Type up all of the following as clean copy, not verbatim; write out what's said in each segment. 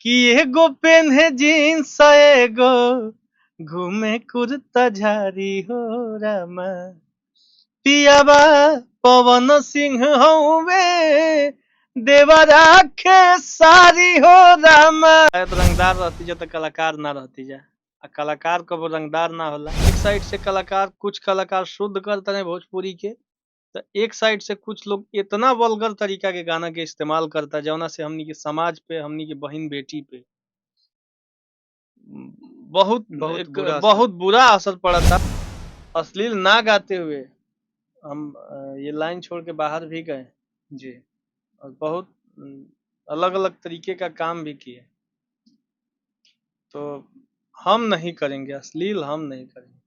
कि एगो पेन्हे जीन्स एगो घूमे कुर्ता झारी हो रामा, पियावा पवन सिंह हउवे देवरा खेसारी हो रामा। शायद रंगदार रहती जा त कलाकार ना रहती जा, आ कलाकार कबो रंगदार ना होला। एक साइड से कलाकार, कुछ कलाकार शुद्ध करतने भोजपुरी के, त एक साइड से कुछ लोग इतना वल्गर तरीका के गाना के इस्तेमाल करता जौना से हमनी के समाज पे, हमनी के बहिन बेटी पे बहुत बहुत एक बुरा असर। बहुत बुरा असर पड़ता। अश्लील ना गाते हुए हम ये लाइन छोड़ के बाहर भी गए जी। और बहुत अलग अलग तरीके का काम भी किए। तो हम नहीं करेंगे अश्लील, हम नहीं करेंगे।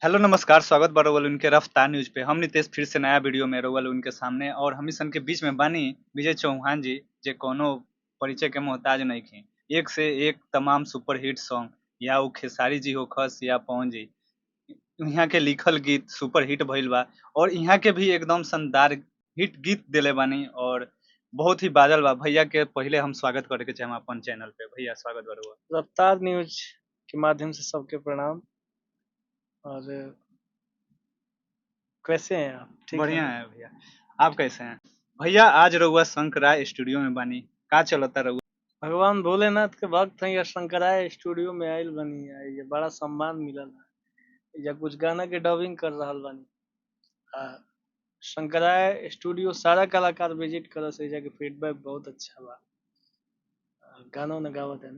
हेलो नमस्कार, स्वागत बा रउआ उनके रफ्तार न्यूज पे। हम नितेश फिर से नया वीडियो में रउआ उनके सामने और हमनी सन के बीच में बानी विजय चौहान जी, जे कोनो परिचय के मोहताज नहीं खे। एक से एक तमाम सुपरहिट सॉन्ग, या उ खेसारी जी होखस या पवन जी, यहाँ के लिखल गीत सुपरहिट भइल बा और यहाँ के भी एकदम शानदार हिट गीत देले बानी और बहुत ही बाजल बा। भैया के पहले हम स्वागत करे के चाहेम अपन चैनल पे। भैया स्वागत बा रउआ। रफ्तार न्यूज के माध्यम से सबके प्रणाम। और कैसे हैं आप? ठीक बढ़िया हैं? है भैया, आप कैसे हैं भैया? आज रउआ शंकराय स्टूडियो में बानी, का चलता रउआ? भगवान भोलेनाथ के भक्त हैं या शंकराय स्टूडियो में आइल बनी है, ये बड़ा सम्मान मिलल है। या कुछ गाना के डबिंग कर रहल बानी। आ, शंकराय स्टूडियो सारा कलाकार विजिट करस, एजा के फीडबैक बहुत अच्छा बा। आ, गाना उना गावत है।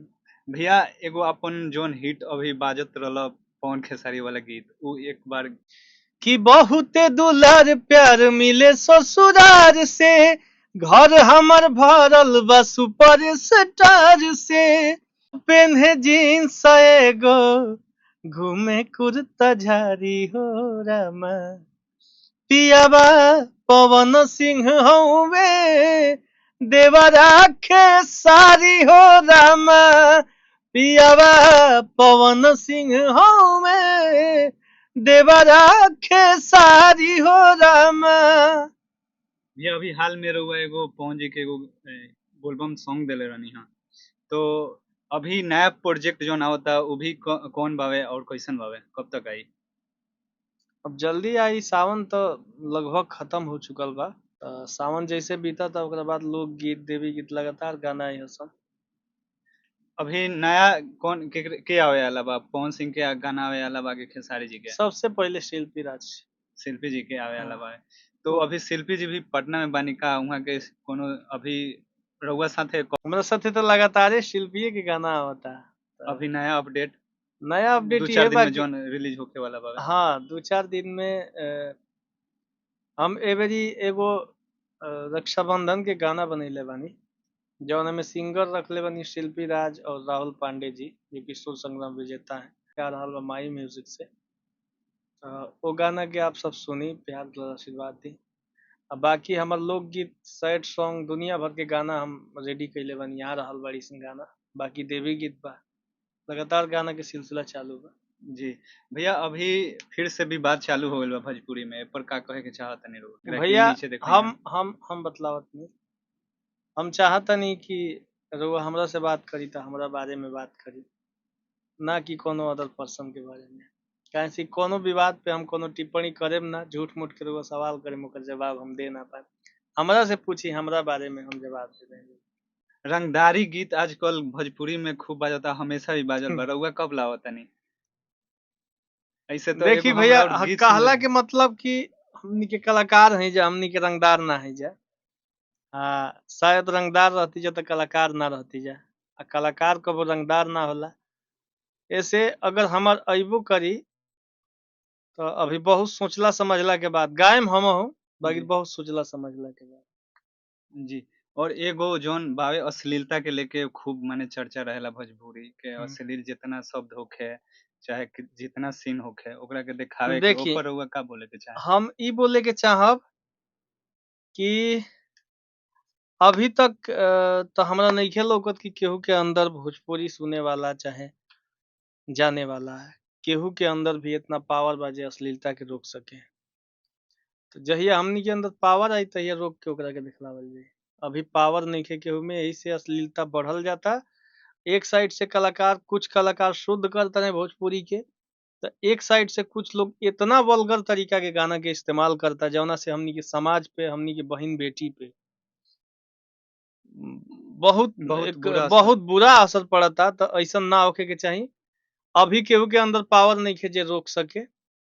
भैया एगो अपन जोन हिट अभी बाजत रहल पवन खेसारी वाला गीत, उ एक बार कि बहुते दुलार प्यार मिले ससुरार से, घर हमर भरल बा सुपर स्टार से, पेन्हे जीन्स एगो घूमे कुर्ता झारी हो रामा, पियावा पवन सिंह हउवे देवरा खेसारी हो रामा, पियावा पवन सिंह हउवे देवरा खेसारी हो रामा। भैया अभी हाल में रउआ एगो पवन जी के एगो बोलबम सॉन्ग देले रहनी हाँ, तो अभी नया प्रोजेक्ट जोन आवता उ भी कौन बावे और कैसन बावे, कब तक आई? अब जल्दी आई, सावन तो लगभग खत्म हो चुकल बा। त सावन जैसे बीता त ओकरा बाद लोकगीत, देवी गीत लगातार गाना आई हसन। अभी नया कौन के आवे वाला बा? पवन सिंह के गाना आवे वाला बा कि खेसारी जी के? सबसे पहले शिल्पी राज। शिल्पी जी के आवे वाला हाँ। बा। तो अभी शिल्पी जी भी पटना में बानी का? वहाँ के कोनो अभी रउआ साथे हमरा साथे तो लगातारे शिल्पीये के गाना आवता। त अभी नया अपडेट? नया अपडेट दो ये चार दिन बा में कि जोन रिलीज होखे वाला बा। हाँ, 2-4 दिन में हम एबेरी एगो रक्षाबंधन के गाना बनैले बानी, जौन में सिंगर रखले बानी शिल्पी राज और राहुल पांडे जी, जो कि सुर संग्राम विजेता हैं। आ रहल बा माई म्यूजिक से। वो गाना के आप सब सुनी, प्यार दुलार आशीर्वाद दी। आ बाकी हमर लोकगीत, सैड सॉन्ग, दुनिया भर के गाना हम रेडी कइले बानी, आ रहल बाड़ी सन गाना। बाकी देवी गीत बा, लगातार गाना के सिलसिला चालू बा। जी भैया, अभी फिर से भी बात चालू हो गइल बा भोजपुरी में, ए पर का कहे के चाहतनी रउआ? भैया नीचे देखनी हम बतलावत नहीं, हम चाहतनी कि रउआ हमरा से बात करी त हमरा बारे में बात करी, ना कि कोनो अदर पर्सन के बारे में। काहे से कोनो विवाद पे हम कोनो टिप्पणी करेम ना, झूठ मूठ के रउआ सवाल करेम ओकर जवाब हम दे ना पाएम। हमरा से पूछी, हमरा बारे में हम जवाब दे देंगे। रंगदारी गीत आजकल भोजपुरी में खूब बाजता, हमेशा भी बाजल बा, रउआ कब लावतनी? ऐसे तो देखी एगो भैया, हमरा और गीत कहला सुनल के मतलब कि हमनी के कलाकार हैं जा, हमनी के रंगदार ना है जा। हाँ, शायद रंगदार रहती जा त कलाकार ना रहती जा, आ कलाकार कबो रंगदार ना होला। ऐसे अगर हमर अइबो करी तो अभी बहुत सोचला समझला के बाद गायम हम हूँ, बाकी जी। बहुत सोचला समझला के बाद। जी। और एगो जोन बावे अश्लीलता के लेके खूब माने चर्चा रहेला भोजपुरी के, अश्लील जितना शब्द होखे चाहे जितना सीन होखे ओकरा के देखावे के, देखी ओपर रउआ का बोले के चाहे? हम ई बोले के चाहब कि अभी तक तो हमरा नइखे लौकत कि केहू के अंदर भोजपुरी सुने वाला चाहे जाने वाला है, केहू के अंदर भी इतना पावर बा जे अश्लीलता के रोक सके। तो जहिया हमनी के अंदर पावर आई तहिया रोक के ओकरा के दिखलावल जाई। अभी पावर नइखे केहू में, यही से अश्लीलता बढ़ल जाता। एक साइड से कलाकार, कुछ कलाकार शुद्ध करता रहे भोजपुरी के, तो एक साइड से कुछ लोग इतना वल्गर तरीका के गाना के इस्तेमाल करता जौना से हमनी के समाज पे, हमनी के बहिन बेटी पे बहुत बहुत एक बुरा असर। बहुत बुरा असर पड़ता। तो ऐसा ना होखे के चाही। अभी केहू के अंदर पावर नहीं खे जे रोक सके।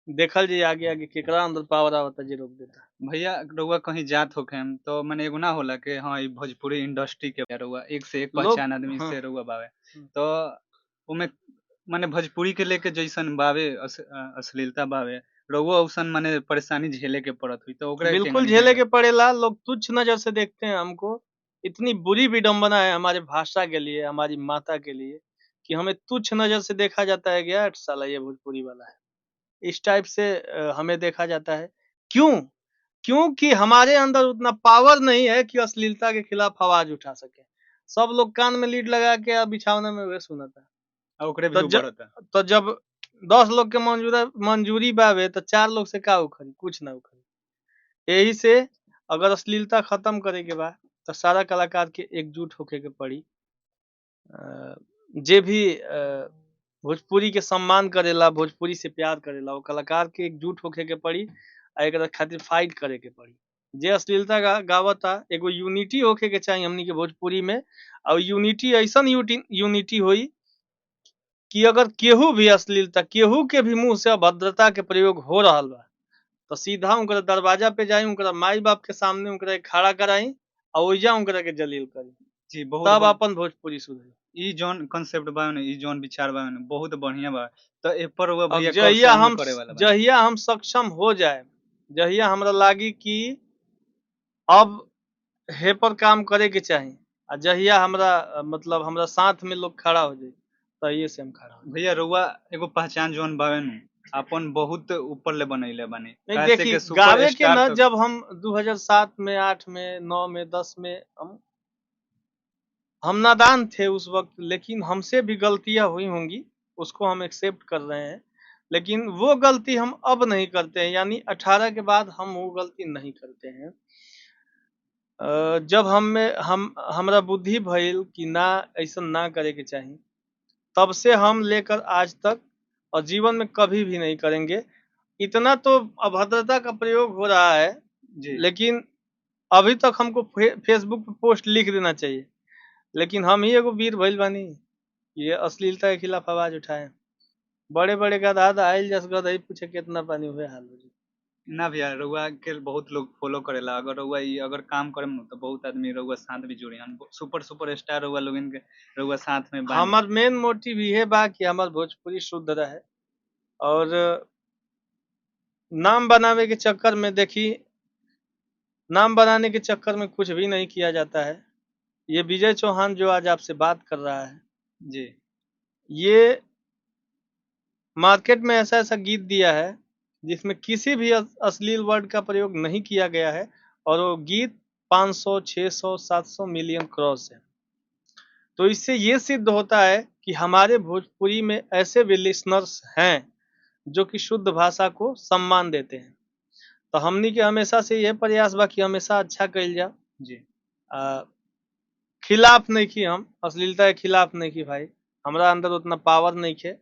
देखल जाई आगे आगे केकरा अंदर पावर आवता जे रोक देता। भैया रउआ कहीं जात होखेम तो मने एगो ना होला कि हाँ ई भोजपुरी इंडस्ट्री के रउआ एक से एक लोग पहचान आदमी हाँ। से रउआ बावे, हम्म। तो उमे मने भोजपुरी के लेके जैसन बावे अश्लीलता बावे, रउआ औसन मने परेशानी झेले के पड़त हुई, तो ओकरा के बिल्कुल केंगा झेले के पड़ेला। लोग तुच्छ नजर से देखते हैं हमको। इतनी बुरी विडम्बना है हमारे भाषा के लिए, हमारी माता के लिए, कि हमें तुच्छ नजर से देखा जाता है कि यार साला ये भोजपुरी वाला है, इस टाइप से हमें देखा जाता है। क्यों? क्योंकि हमारे अंदर उतना पावर नहीं है कि अश्लीलता के खिलाफ आवाज उठा सके। सब लोग कान में लीड लगा के आ बिछावना में उहे सुनता। आ ओकरे तो व्यू बढ़ता। तो जब 10 लोग के मंजूरी बावे तो 4 लोग से का उखड़ी? कुछ ना उखड़ी। यही से अगर अश्लीलता खत्म करे के बा तो सारा कलाकार के एकजुट होके के पड़ी। जे भी भोजपुरी के सम्मान करेला, भोजपुरी से प्यार करेला, वो कलाकार के एकजुट होके के पड़ी आ एकरा खातिर फाइट करे के पड़ी। जे अश्लीलता गावता, एगो यूनिटी होके के चाही हमनी के भोजपुरी में। और यूनिटी ऐसन यूनिटी होई कि अगर केहू भी अश्लीलता, केहू के भी मुंह से अभद्रता के प्रयोग हो रहा बा तो सीधा उनकरा दरवाजा पे जाई, उनकरा माई बाप के सामने उनकरा खड़ा कराई और ओइजा उनकरा के जलील करी। जी, बहुत तब अपन भोजपुरी सुधरी। ई जौन कंसेप्ट बा न, ई जौन विचार बा न, बहुत बढ़िया बा। तो ए पर रउआ अब भैया कब से जहिया अमल हम करे वाला बानी? जहिया हम सक्षम हो जाए, जहिया हमरा लागी कि अब हे पर काम करे के चाही, आ जहिया हमरा मतलब हमरा साथ में लोग खड़ा हो जाए, तहिए से हम खड़ा हो जाए। भैया रउआ एगो पहचान जौन बावे नु अपन बहुत ऊपर ले बनैले बानी। नहीं, काहे से देखी, कि सुपर गावे के स्टार ना तो जब हम 2007 में, 8 में, 9 में, 10 में हम नादान थे उस वक्त, लेकिन हमसे भी गलतियां हुई होंगी, उसको हम एक्सेप्ट कर रहे हैं, लेकिन वो गलती हम अब नहीं करते हैं। यानी 18 के बाद हम वो गलती नहीं करते हैं। जब हमरा बुद्धि भइल कि ना ऐसा ना करे के चाही, तब से हम लेकर आज तक और जीवन में कभी भी नहीं करेंगे। इतना तो अभद्रता का प्रयोग हो रहा है जी। लेकिन अभी तक हमको फेसबुक पे पोस्ट लिख देना चाहिए, लेकिन हम ही एगो वीर भइल बानी ये अश्लीलता के खिलाफ आवाज उठाए। बड़े बड़े गधा आइल जस गधई पूछे कितना पानी हुए हाल हो जाए। ना भैया रउआ के बहुत लोग फॉलो करेला। अगर रउआ ई अगर काम करेम न तो बहुत आदमी रउआ साथ भी जुड़ी हन। सुपर सुपर स्टार रउआ लोगन के रउआ साथ में बानी। हमार मेन मोटिव ये बा कि हमार भोजपुरी शुद्ध रहे और नाम बनावे के चक्कर में देखी, नाम बनाने के चक्कर में कुछ भी नहीं किया जाता है। ये विजय चौहान जो आज आपसे बात कर रहा है जी, ये मार्केट में ऐसा ऐसा गीत दिया है जिसमें किसी भी अश्लील वर्ड का प्रयोग नहीं किया गया है और वो गीत 500, 600, 700 मिलियन क्रॉस है। तो इससे ये सिद्ध होता है कि हमारे भोजपुरी में ऐसे भी लिसनर्स हैं जो कि शुद्ध भाषा को सम्मान देते हैं। तो हमनी के हमेशा से यह प्रयास बा कि हमेशा अच्छा कइल जा जी। खिलाफ नहीं की, हम अश्लीलता के खिलाफ नहीं की भाई, हमरा अंदर उतना पावर नहीं खे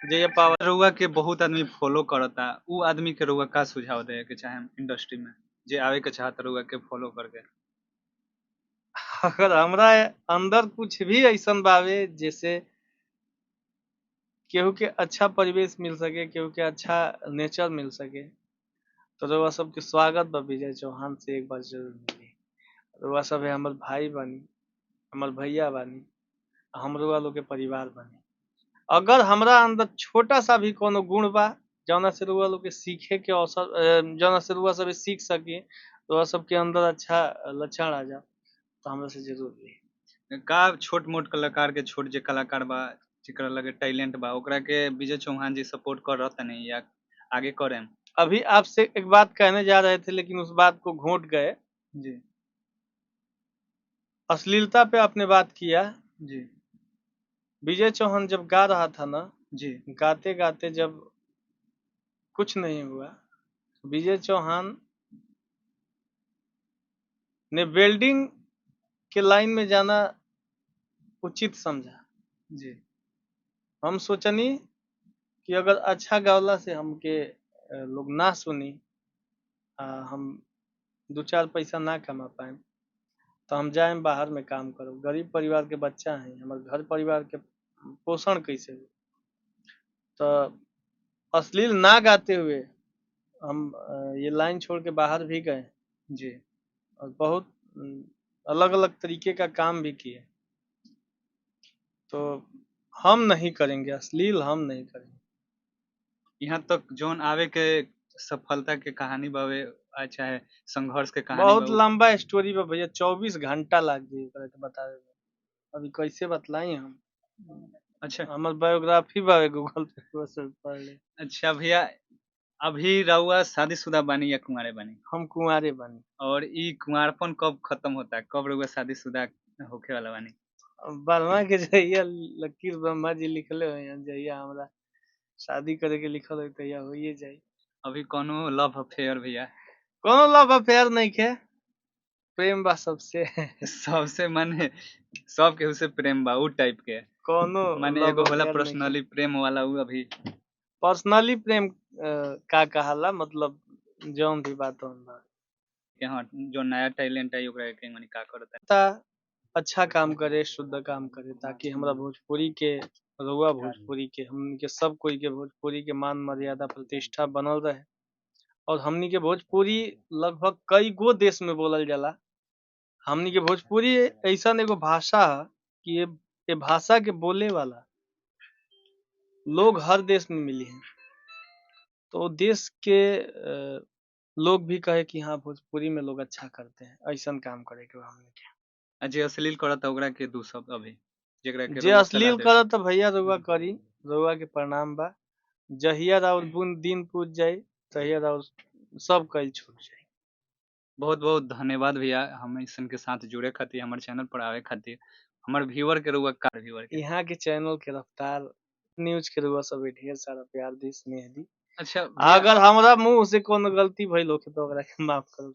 जे ये पावर। रउआ के बहुत आदमी फॉलो करता, उ आदमी के रउआ का सुझाव देवे के चाहे इंडस्ट्री में जे आवे के चाहत रउआ के फॉलो करके? अगर हमरा अंदर कुछ भी ऐसा बावे जैसे केहू के अच्छा परिवेश मिल सके, केहू के अच्छा नेचर मिल सके, तो रउआ सबके स्वागत बा विजय चौहान से एक बार जरूर मिली। रउआ सब हमर भाई बानी, हमर भैया बानी, हम रउआ लोग के परिवार बानी। अगर हमरा अंदर छोटा सा भी कोनो गुण बा जौना से रउआ लोग के सीखे के अवसर, जौना से रउआ सब सीख सके, रउआ सबके अंदर अच्छा लक्षण आ जा, तो हमरा से जरूर मिली। का छोट मोट कलाकार के, छोट जे कलाकार बा जेकरा लगे टैलेंट बा, ओकरा के विजय चौहान जी सपोर्ट कर रहता नहीं या आगे करें? अभी आपसे एक बात कहने जा रहे थे लेकिन उस बात को घोंट गए जी। अश्लीलता पे आपने बात किया जी। विजय चौहान जब गा रहा था ना जी, गाते गाते जब कुछ नहीं हुआ, विजय चौहान ने वेल्डिंग के लाइन में जाना उचित समझा। जी। हम सोचनी कि अगर अच्छा गावला से हमके लोग ना सुनी, हम 2-4 पैसा ना कमा पाएम, तो हम जाएम बाहर में काम करब। गरीब परिवार के बच्चा हैं, हमर घर परिवार के पोषण कैसे होई? तो अश्लील ना गाते हुए हम ये लाइन छोड़ के बाहर भी गए जी। और बहुत अलग-अलग तरीके का काम भी किए। तो हम नहीं करेंगे अश्लील, हम नहीं करेंगे। यहाँ तक जौन आवे के सफलता के कहानी बावे चाहे संघर्ष के कहानी बहुत बा, लंबा स्टोरी बा भैया, 24 घंटा लाग जाई एकरा के बतावे में। अभी कैसे बतलाई हम? अच्छा। हमर बायोग्राफी बावे गूगल पे, बस पढ़ ले। अच्छा भैया, अभी रउआ शादीशुदा बानी या कुंवारे बानी? हम कुंवारे बानी। और ई कुंवारपन कब खत्म होता है? कब रउआ शादीशुदा होखे वाला बानी? ब्रह्मा के जहिया लकीर ब्रह्मा जी लिखले होई, जहिया हमरा शादी करे के लिखल होई तहिया होइए जाई। अभी कोनो लव अफेयर भैया? कोनो लव अफेयर नइखे, प्रेम बा सबसे। सबसे माने सब केहू से प्रेम बा उ टाइप के? कोनो माने लव एगो होला अफेयर नइखे। पर्सनली प्रेम वाला उ अभी? पर्सनली प्रेम का कहाला, मतलब जौन भी बात होन बा। कि हाँ, जो नया टैलेंट आई ओकरा के माने का करता? ता अच्छा काम करे, शुद्ध काम करे, ताकि हमरा भोजपुरी के, रउआ भोजपुरी के, हमनी के सब कोई के भोजपुरी के मान मर्यादा प्रतिष्ठा बनल रहे। और हमनी के भोजपुरी लगभग कई गो देश में बोलल जाला। हमनी के भोजपुरी ऐसन एगो भाषा है कि ये भाषा के बोले वाला लोग हर देश में मिली हैं। तो देश के लोग भी कहे कि हाँ भोजपुरी में लोग अच्छा करते हैं, ऐसन काम करे के बा हमनी के। आ जे अश्लील करता ओकरा के दू शब्द अभी, जेकरा के जे रउआ सलाह अश्लील देब। करत भैया रउआ करी, रउआ के प्रणाम बा। जहिया राउर बुन दिन पूज जाई तहिया राउर सब कईल छूट जाई। बहुत बहुत धन्यवाद भैया, हम ऐसन के साथ जुड़े खातिर, हमर चैनल पर आवे खातिर। हमर व्यूअर के रउआ का व्यूअर के यहाँ के चैनल के रफ्तार न्यूज के रउआ सब ढेर सारा प्यार दी, स्नेह दी। अच्छा भैया, अगर हमरा मुंह से कोनो गलती भइल होखे तो ओकरा के माफ करब।